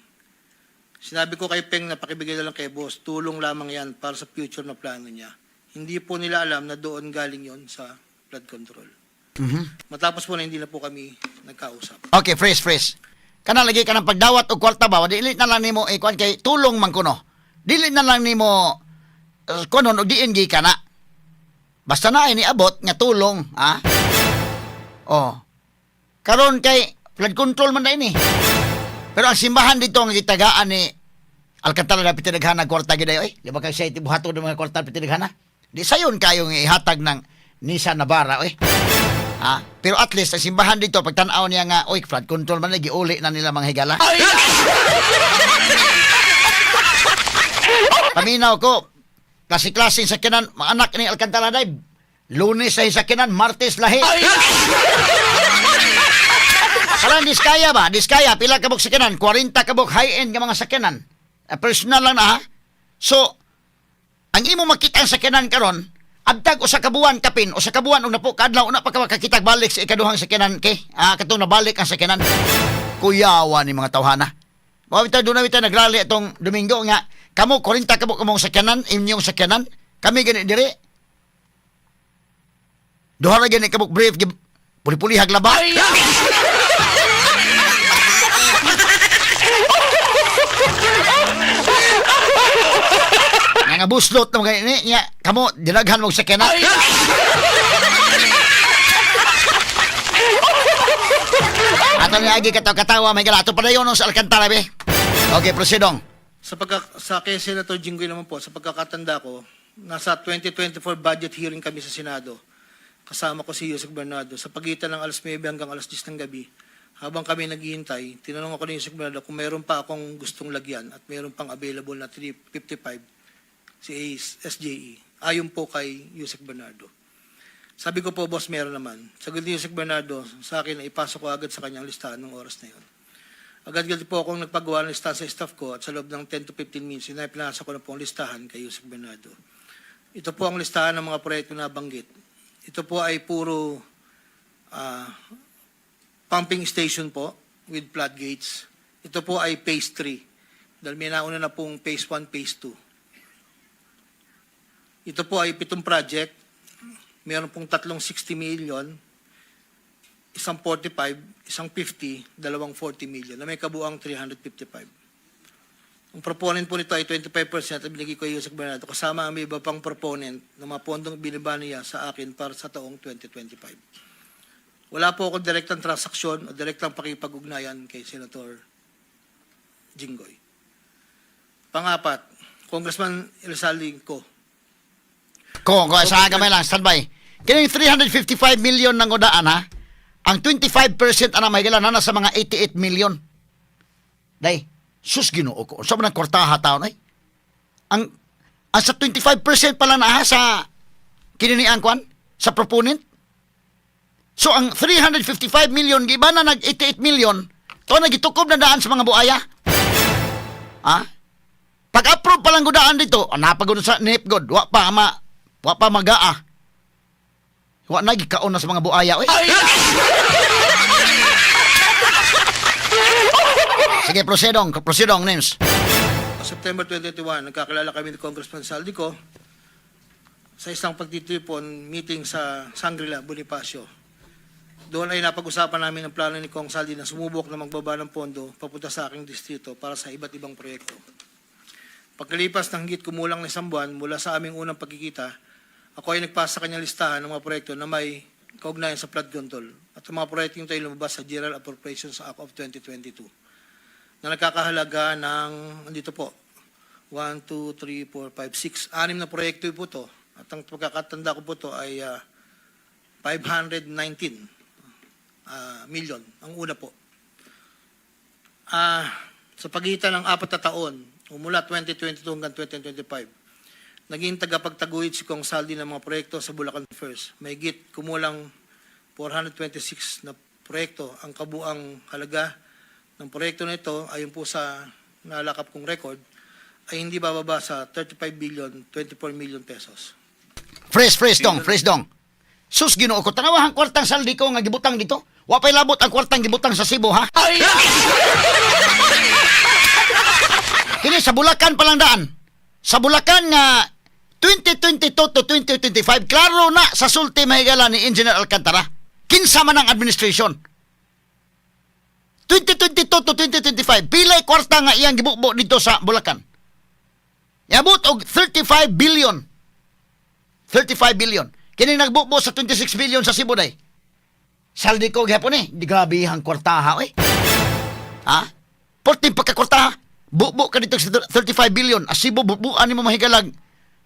Sinabi ko kay Peng na pakibigay na lang kay boss, tulong lamang yan para sa future na plano niya. Hindi po nila alam na doon galing yon sa flood control. Matapos po na hindi na po kami nagkausap. Okay, fresh, fresh. Kana lagi ka ng pagdawat og kwarta ba, dili na lang nimo ikuan kay tulong man kuno. Dili na lang nimo kuno og diin gi ka na. Basta na ay niabot nga tulong, ha? Oh. Karon kay flood control man na ini. Pero ang simbahan dito ang gitagaan ni Alcantara na pitinaghana kwarta gid ay. Di ba kay siya buhaton ng mga kwarta pitinaghana? Di sayon kayong ihatag ng Nissan Navara, oy. Ha? Pero at least, ang simbahan dito, pagtanaw niya nga, oy, flood control man, giuli na nila mga higala. Paminaw ko, klase-klase sa sakyanan, mga anak ni Alcantara Dive. Lunes sa sakyanan, Martes lahi. Kalang diskaya ba? Diskaya, pila kabuk sakyanan? 40 kabuk high-end nga mga sakyanan. Eh, personal lang na ha. So, ang imo makita ang sakyanan karon, abtag usa ka buwan kapin, usa ka buwan og napo kaadlaw una pa ka makakita balik sa ikaduhang sakyanan kay. Ah, katong nabalik ang sakyanan. Kuyawa ni mga tawhana. Mao bitaw doon na bitaw nagrally atong Domingo nga kamo 40 kabuk kamong sakyanan, inyong sakyanan, kami gani diri. Duha ra gani kabuk brief puli-puli haglaba. Nga nga buslot na mga ini nya kamo dinaghan mong sakyanan. Ato ni agi katawa-katawa may gala. Ato padayon sa Alcantara be. Okay, prosedong. Sa kay Senator Jinggoy naman po, sa pagkakatanda ko, nasa 2024 budget hearing kami sa Senado. Kasama ko si Yusek Bernardo. Sa pagitan ng alas 9 hanggang alas 10 ng gabi, habang kami naghihintay, tinanong ako ni Yusek Bernardo kung mayroon pa akong gustong lagyan at mayroon pang available na 355 si SJE. Ayon po kay Yusek Bernardo. Sabi ko po, boss, meron naman. Sagot ni Yusek Bernardo sa akin na ipasok ko agad sa kanyang listahan ng oras na yun. Agad-agad po akong nagpagawa ng listahan sa staff ko at sa loob ng 10 to 15 minutes, pinasa ko na po ang listahan kay Yusek Bernardo. Ito po ang listahan ng mga proyekto na nabanggit. Ito po ay puro pumping station po with floodgates. Ito po ay phase 3. Dahil may nauna na pong phase 1, phase 2. Ito po ay pitong project. Meron pong tatlong 60 million, isang 45, isang 50, dalawang 40 million na may kabuang 355. Ang proponent po nito ay 25% at binigay ko kay Yusek Bernardo kasama ang may iba pang proponent ng mga pondong binaba niya sa akin para sa taong 2025. Wala po akong direktang transaksyon o direktang pakipag-ugnayan kay Senator Jinggoy. Pangapat, Congressman Elizaldy Co. Ko, sa gamay lang, standby. Kining 355 million ng udaan ha. Ang 25% ana may na nasa mga 88 million. Day, sus Ginoo ko. Sa man ang kwartaha taon ay. Ang sa 25% pa lang na ha, sa kininiang kwan sa proponent. So ang 355 million giba na nag 88 million, to na gitukob na daan sa mga buaya. Ha? Pag-approve pa lang gudaan dito, ah, napagod sa NIP god, wa pa magaa. Wa na gikaon na sa mga buaya oy. Sige, prosedong, prosedong names. September 2021, nagkakilala kami ni Congressman Zaldy Co sa isang pagtitipon meeting sa Shangri-La, Bonifacio. Doon ay napag-usapan namin ang plano ni Kong Zaldy na sumubok na magbaba ng pondo papunta sa aking distrito para sa iba't ibang proyekto. Pagkalipas ng higit kumulang na isang buwan mula sa aming unang pagkikita, ako ay nagpasa sa kanyang listahan ng mga proyekto na may kaugnayan sa flood control. At ang mga proyektong ito ay lumabas sa General Appropriations Act of 2022 na nagkakahalaga ng, andito po, 1, 2, 3, 4, 5, 6, anim na proyekto po to. At ang pagkakatanda ko po to ay 519 million, ang una po. Sa pagitan ng 4 na taon, o mula 2022 hanggang 2025, naging tagapagtaguyod si Kong Zaldy ng mga proyekto sa Bulacan First. Mahigit kumulang 426 na proyekto ang kabuang halaga ng proyekto na ito, ayon po sa nalakap kong record, ay hindi bababa sa 35 billion 24 million pesos. Fresh, fresh dong, fresh dong. Sus Ginoo ko, tanawa ang kwartang Zaldy Co nga gibutang dito. Wa pa'y labot ang kwartang gibutang sa Cebu ha. Kini sa Bulacan pa lang daan. Sa Bulacan nga 2022 to 2025, klaro na sa sulti mahigala ni Engineer Alcantara. Kinsa man ang administration. 2022 to 2025, pilay kwarta nga iyang gibubo dito sa Bulacan. Yabot og 35 billion. 35 billion. Kini nagbubo sa 26 billion sa Cebu day. Zaldy Co gyapon eh. Di grabe ang kwartaha eh. Ha? Porting pagkakwartaha. Bubo ka dito sa 35 billion. As Cebu, bubuan nimo mahigalag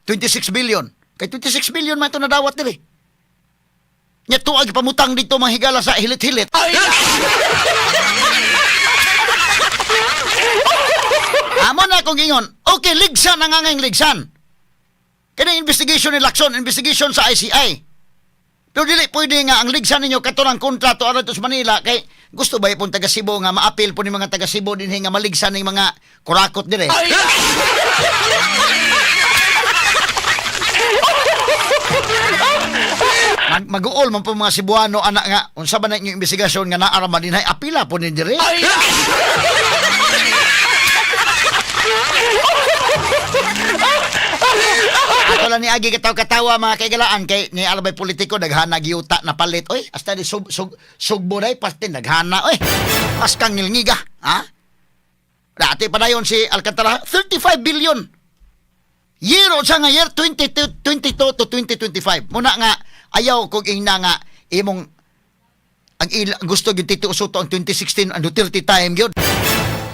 26 billion. Kay 26 billion man ito nadawat diri. Nya tuag pamutang dito mga higala sa hilit-hilit. Amo na akong ingon. Okay, ligsan ang angay ligsan. Kani investigation ni Lacson, investigation sa ICI. Pero dili pwede nga ang ligsan ninyo kato ng kontrato aron sa Manila kay gusto ba ipon taga Cebu nga maapil po ni mga taga Cebu dinhi nga maligsan ning mga kurakot dire. Mag-uol man po mga Cebuano anak nga unsa ba na inyong investigasyon nga naa ra man dinhi apila po ni dire. Ato lang ni Agi katawa-katawa mga kaigalaan kay ni alabay politiko daghana giyuta na palit. Oy, hasta di sug sug sugbo day parte daghana oy. Paskang nilngiga, ha? Dati pa dayon si Alcantara 35 billion. Year o sa nga year 2022 to 2025. Muna nga ayaw kog ingna nga imong ang gusto gyud Tito Soto ang 2016 ang Duterte time gyud.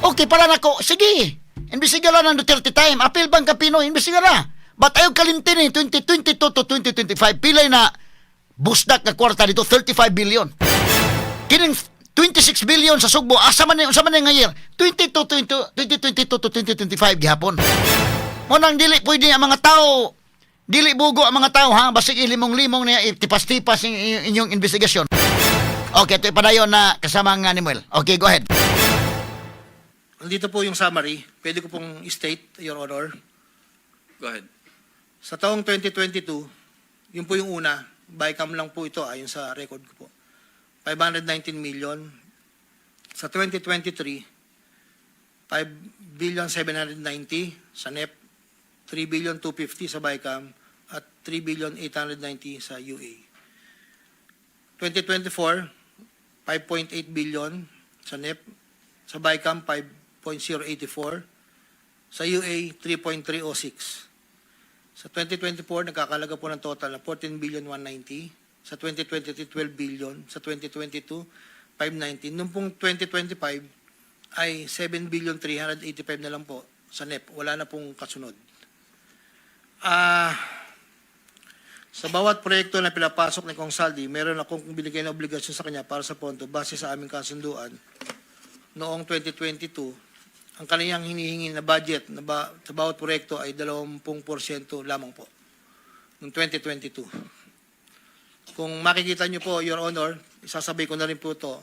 Okay, para nako. Sige. Imbestiga lang ng Duterte time. Apil bang ka Pinoy? Imbestiga na. But ayaw kalimtin eh, 2022 to 2025. Pilay na busdak na kwarta dito, 35 billion. Kining 26 billion sa Sugbo, asa man ni, unsa man ni nga year? 22, 20, 2022 to 2025 gihapon. Mo nang dili pwede ang mga tao, dili bugo ang mga tao ha, basig ilimong-limong niya tipas-tipas inyong investigasyon. Okay, ito padayon na kasama nga ni Muel. Okay, go ahead. Andito po yung summary. Pwede ko pong state, Your Honor. Go ahead. Sa taong 2022, yun po yung una, BICAM lang po ito ayon sa record ko po. 519 million. Sa 2023, 5 billion 790 sa NEP, 3 billion 250 sa BICAM, at 3 billion 890 sa UA. 2024, 5.8 billion sa NEP, sa BICAM 5.084, sa UA 3.306. Sa 2024, nagkakalaga po ng total na 14 billion 190. Sa 2023, 12 billion. Sa 2022, 519. Noong pong 2025, ay 7 billion 385 na lang po sa NEP. Wala na pong kasunod. Sa bawat proyekto na pinapasok ni Kong Zaldy, meron akong binigay na obligasyon sa kanya para sa pondo base sa aming kasunduan noong 2022. Ang kaniyang hinihingi na budget na sa bawat proyekto ay 20% lamang po noong 2022. Kung makikita niyo po, Your Honor, isasabay ko na rin po ito,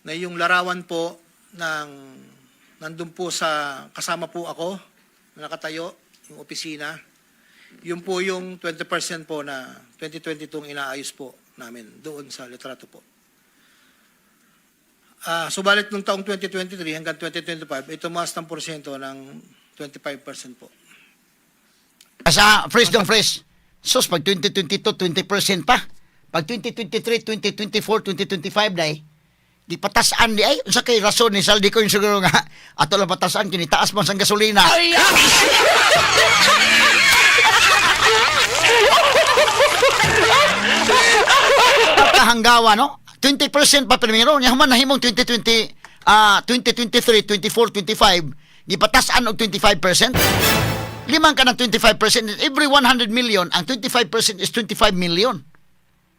na yung larawan po ng nandun po sa kasama po ako na nakatayo, yung opisina, yun po yung 20% po na 2022 ang inaayos po namin doon sa litrato po. Subalit nung taong 2023 hanggang 2025, ay tumaas ng porsyento ng 25% po. Sa fresh dong fresh. Sus, pag 2022, 20% pa. Pag 2023, 2024, 2025, day, di patasan di ay. Unsa kay rason ni Zaldy Co yung siguro nga, ato lang patasan, kini taas man sang gasolina. Pagkahanggawa, no? 20% pa primero. Nya human nahimong 2020, 2023, 24, 25, di patasan og 25%. Limang ka ng 25%. Every 100 million, ang 25% is 25 million.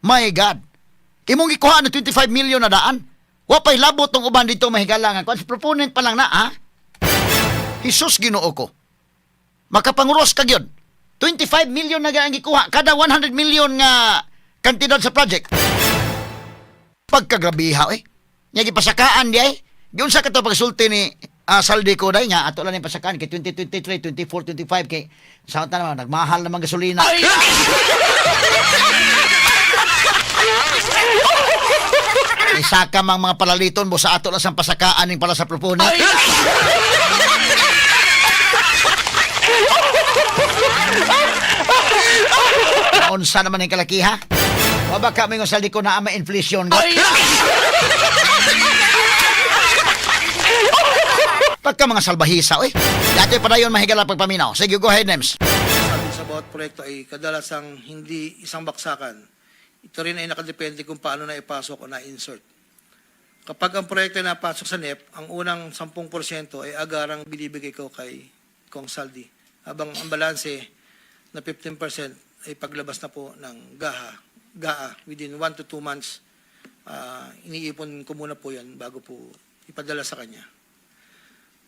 My God. Imong gikuha ng 25 million na daan. Wa pa'y labot tong uban dito mahigala nga. Kung proponent pa lang na, ha? Jesus Ginoo ko. Makapanguros ka gyud. 25 million na ang gikuha kada 100 million nga kantidad sa project. Pagkagrabiha eh. Nya gipasakaan di ay. Giunsa sa kato pagsulti ni Zaldy Co day nga ato lang ni pasakaan kay 2023, 24, 25 kay sa ta naman nagmahal naman gasolina. Isa ka mang mga palaliton mo sa ato lang sang pasakaan ning para sa proponent. Unsa naman yung kalakiha? Wa ba ka mingon Zaldy Co na ama inflation? Pagka mga salbahisa, oy. Dati pa dayon mahigala pagpaminaw. Sige, go ahead, Nems. Sabi sa bawat proyekto ay kadalasang hindi isang baksakan. Ito rin ay nakadepende kung paano na ipasok o na-insert. Kapag ang proyekto ay napasok sa NEP, ang unang 10% ay agarang binibigay ko kay Kong Zaldy. Habang ang balanse na 15% ay paglabas na po ng GAA within 1 to 2 months. Iniipon ko muna po yan bago po ipadala sa kanya.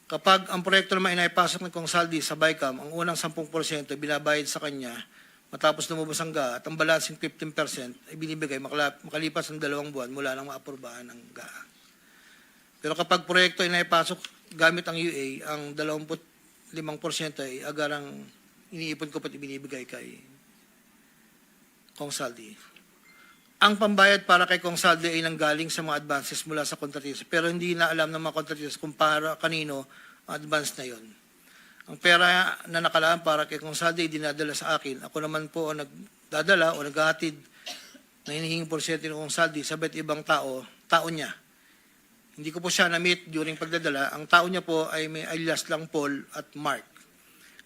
Kapag ang proyekto naman inaipasok ng Kong Zaldy sa BICAM, ang unang 10% binabayad sa kanya matapos lumabas ang GAA at ang balancing 15% ay binibigay makalipas ang 2 buwan mula nang maaprubahan ang GAA. Pero kapag proyekto ay naipasok gamit ang UA, ang 25% ay agarang iniipon ko pa't ibinibigay kay Kong Zaldy. Ang pambayad para kay Kong Zaldy ay nanggaling sa mga advances mula sa kontratista, pero hindi na alam ng mga kontratista kung para kanino ang advance na yon. Ang pera na nakalaan para kay Kong Zaldy ay dinadala sa akin. Ako naman po ang nagdadala o naghahatid na hinihinging porsyento ng Kong Zaldy sa iba't ibang tao niya. Hindi ko po siya na-meet during pagdadala. Ang tao niya po ay may alias lang Paul at Mark.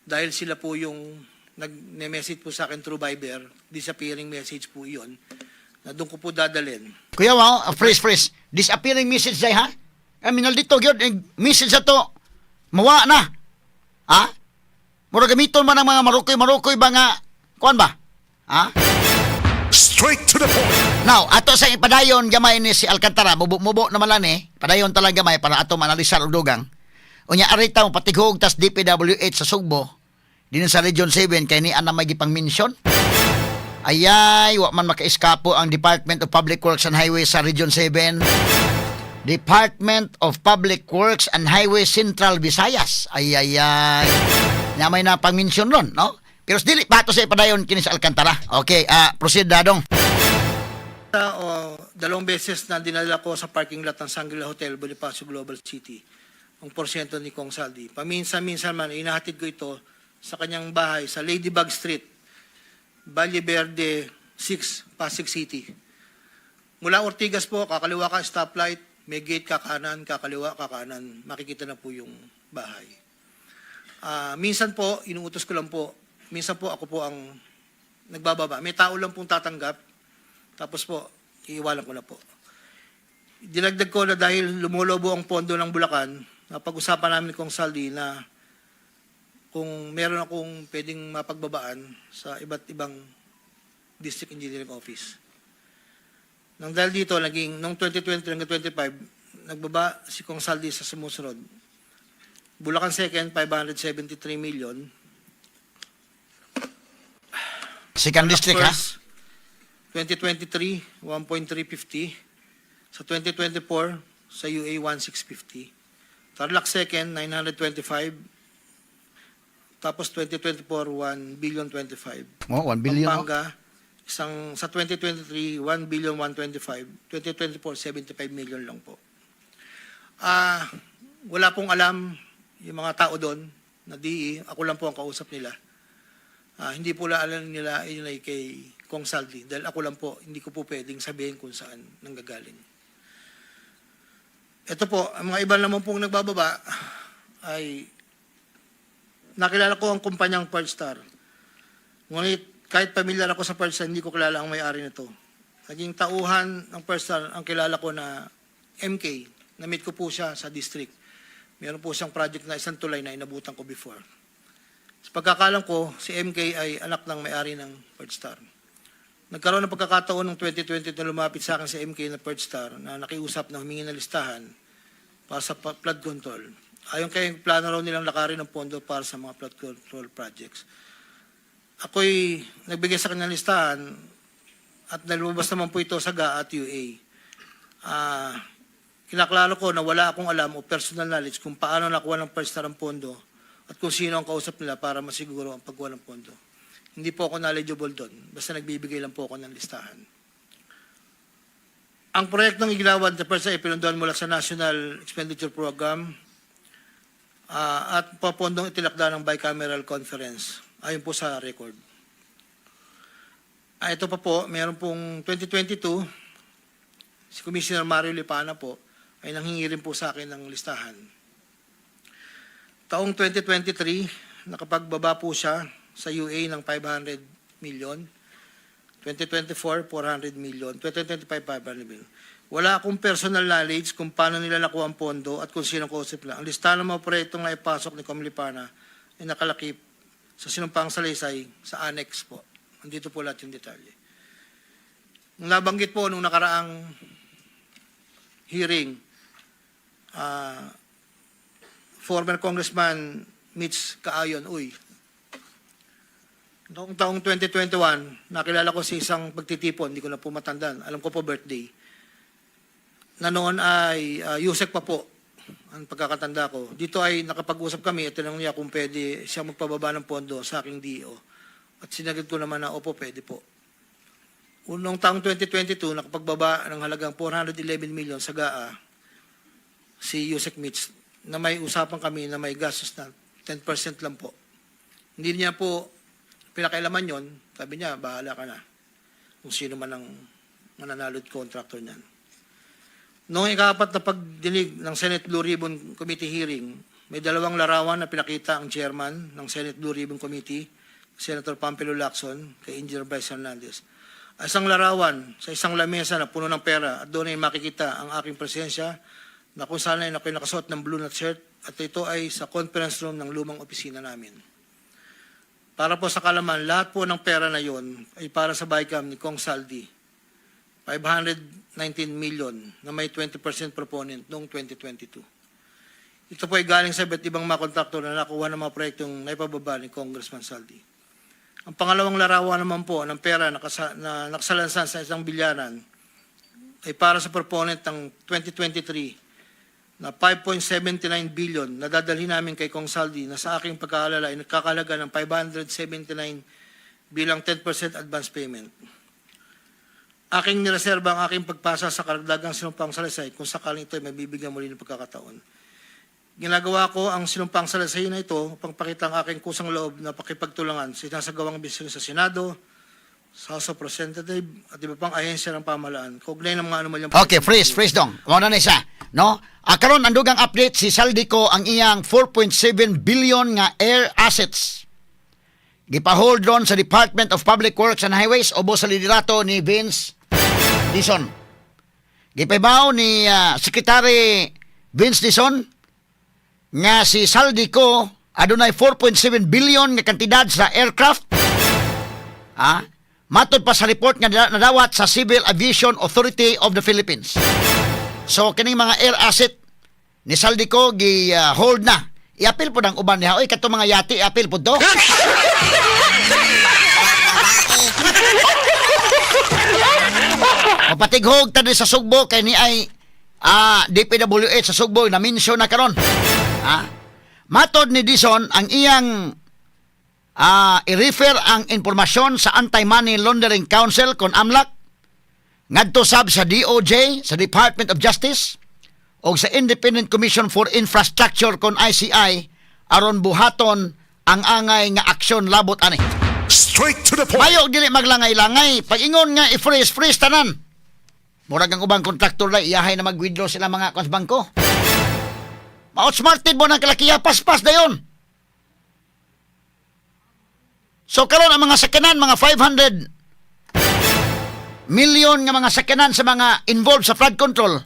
Dahil sila po yung nag-message po sa akin through Viber, disappearing message po iyon, na doon ko po dadalhin. Kuya wow, freeze, freeze. Disappearing message day ha? I mean, dito gyud eh, message ato. Mawa na. Ha? Mura gamiton man ang mga marukoy-marukoy ba nga kuan ba? Ha? Straight to the point. Now, ato sa ipadayon gamay ni si Alcantara, mubo-mubo naman lang eh. Padayon talaga gamay para ato manalisar og dugang. Unya arita mo patighog tas DPWH sa Sugbo. Dinhi sa Region 7 kay ni ana may gipang mention. Ayay, wa man makaiskapo ang Department of Public Works and Highways sa Region 7. Department of Public Works and Highways Central Visayas. Ay ay ay. Na may napang-mention ron, no? Pero dili pa ato sa ipadayon kini sa Alcantara. Okay, proceed dadong. O dalawang beses na dinala ko sa parking lot ng Shangri-La Hotel, Bonifacio Global City, ang porsyento ni Kong Zaldy. Paminsan-minsan man, inahatid ko ito sa kanyang bahay sa Ladybug Street, Valle Verde 6, Pasig City. Mula Ortigas po, kakaliwa ka, stoplight, may gate kakanan, kakaliwa, kakanan. Makikita na po yung bahay. Minsan po, inuutos ko lang po. Minsan po, ako po ang nagbababa. May tao lang pong tatanggap. Tapos po, iiwanan ko na po. Dinagdag ko na dahil lumulobo ang pondo ng Bulacan, napag-usapan namin ni Kong Zaldy na kung meron akong pwedeng mapagbabaan sa iba't ibang district engineering office. Nang dahil dito, naging, noong 2020 hanggang 25, nagbaba si Kong Zaldy sa sumusunod. Bulacan second, 573 million. Second district ha? First, 2023, 1.350. Sa 2024, sa UA, 1.650. Tarlac second, 925. Tapos 2024, 1 billion 25. Oh, 1 billion. Oh. Pampanga, isang, sa 2023, 1 billion 125. 2024, 75 million lang po. Wala pong alam yung mga tao doon na DE. Ako lang po ang kausap nila. Hindi po alam nila yun ay kay Kong Zaldy dahil ako lang po, hindi ko po pwedeng sabihin kung saan nanggagaling. Ito po, ang mga iba naman pong nagbababa ay nakilala ko ang kumpanyang Pearlstar. Ngunit kahit pamilyar ako sa Pearlstar, hindi ko kilala ang may-ari nito. Naging tauhan ng Pearlstar ang kilala ko na MK. Na-meet ko po siya sa district. Meron po siyang project na isang tulay na inabutan ko before. Sa pagkakaalam ko, si MK ay anak ng may-ari ng Pearlstar. Nagkaroon ng pagkakataon noong 2020 na lumapit sa akin si MK na Pearlstar na nakiusap na humingi ng listahan para sa flood control. Ayon kay plano raw nilang lakarin ng pondo para sa mga flood control projects. Ako'y nagbigay sa kanya ng listahan at nalabas naman po ito sa GAA at UA. Kinaklaro ko na wala akong alam o personal knowledge kung paano nakuha ng Pearlstar ang pondo at kung sino ang kausap nila para masiguro ang pagkuha ng pondo. Hindi po ako knowledgeable doon. Basta nagbibigay lang po ako ng listahan. Ang proyektong iginawad na Pearlstar ay pinondohan mula sa National Expenditure Program at papondong itinakda ng Bicameral Conference ayon po sa record. Ito pa po, meron pong 2022, si Commissioner Mario Lipana po ay nanghingi rin po sa akin ng listahan. Taong 2023, nakapagbaba po siya sa UA ng 500 million. 2024, 400 million. 2025, 500 million. Wala akong personal knowledge kung paano nila nakuha ang pondo at kung sino ang kausap nila. Ang listahan ng mga proyektong naipasok ni Com Lipana ay nakalakip sa sinumpang salaysay sa annex po. Andito po lahat yung detalye. Nung nabanggit po nung nakaraang hearing, former Congressman Mitch Kaayon Uy. Noong taong 2021, nakilala ko sa isang pagtitipon, hindi ko na po matandaan. Alam ko po birthday. Na noon ay Yusek pa po ang pagkakatanda ko. Dito ay nakapag-usap kami at tinanong niya kung pwede siya magpababa ng pondo sa aking DO. At sinagot ko naman na opo, pwede po. Noong taong 2022, nakapagbaba ng halagang 411 million sa GAA si Yusek Mitch na may usapan kami na may gastos na 10% lang po. Hindi niya po pinakailaman yon. Sabi niya, bahala ka na kung sino man ang mananalo at contractor niyan. Noong ikaapat na pagdinig ng Senate Blue Ribbon Committee hearing, may dalawang larawan na pinakita ang chairman ng Senate Blue Ribbon Committee, Senator Panfilo Lacson, kay Engineer Bryce Hernandez. Isang larawan sa isang lamesa na puno ng pera at doon ay makikita ang aking presensya na kung saan ay ako'y nakasuot ng blue na shirt at ito ay sa conference room ng lumang opisina namin. Para po sa kaalaman, lahat po ng pera na yon ay para sa BICAM ni Kong Zaldy. 519 million na may 20% proponent noong 2022. Ito po ay galing sa iba't ibang mga kontraktor na nakuha ng mga proyektong naipababa ni Congressman Zaldy. Ang pangalawang larawan naman po ng pera na nakasalansan sa isang bilyaran ay para sa proponent ng 2023 na 5.79 billion na dadalhin namin kay Kong Zaldy na sa aking pagkaalala ay nagkakahalaga ng 579 bilang 10% advance payment. Aking nireserba ang aking pagpasa sa karagdagang sinumpang salaysay kung sakaling ito ay mabibigyan muli ng pagkakataon. Ginagawa ko ang sinumpang salaysay na ito upang pakita ang aking kusang loob na pakipagtulungan sa sinasagawang bisyon sa Senado, sa House of Representative at iba pang ahensya ng pamahalaan. Kaugnay ng mga anomalyang Okay, freeze, freeze dong. Mao na ni siya, no? Ah, karon ang dugang update si Zaldy Co ang iyang 4.7 billion nga air assets. Gipahold ron sa Department of Public Works and Highways ubos sa liderato ni Vince Dizon. Gipahibaw ni Secretary Vince Dizon nga si Zaldy Co adunay 4.7 billion nga kantidad sa aircraft. Matod pa sa report nga nadawat sa Civil Aviation Authority of the Philippines. So kining mga air asset ni Zaldy Co gi hold na. I-appeal po ng uban niya. Oy, kato mga yate, i-appeal po to. Mapatighog ta sa Sugbo kay ni ay DPWH sa Sugbo na mensyon na karon. Matod ni Dizon ang iyang i-refer ang impormasyon sa Anti-Money Laundering Council kon AMLAC ngadto sab sa DOJ, sa Department of Justice o sa Independent Commission for Infrastructure kon ICI aron buhaton ang angay nga aksyon labot ani. Straight to the point. Mayo og dili maglangay-langay. Pag ingon nga i-freeze, freeze tanan. Murag ang ubang kontraktor lang, iyahay na mag-withdraw sila mga kons bangko. Ma-outsmarted mo ng kalakiya, paspas dayon. So karon ang mga sakyanan, mga 500 million nga mga sakyanan sa mga involved sa flood control.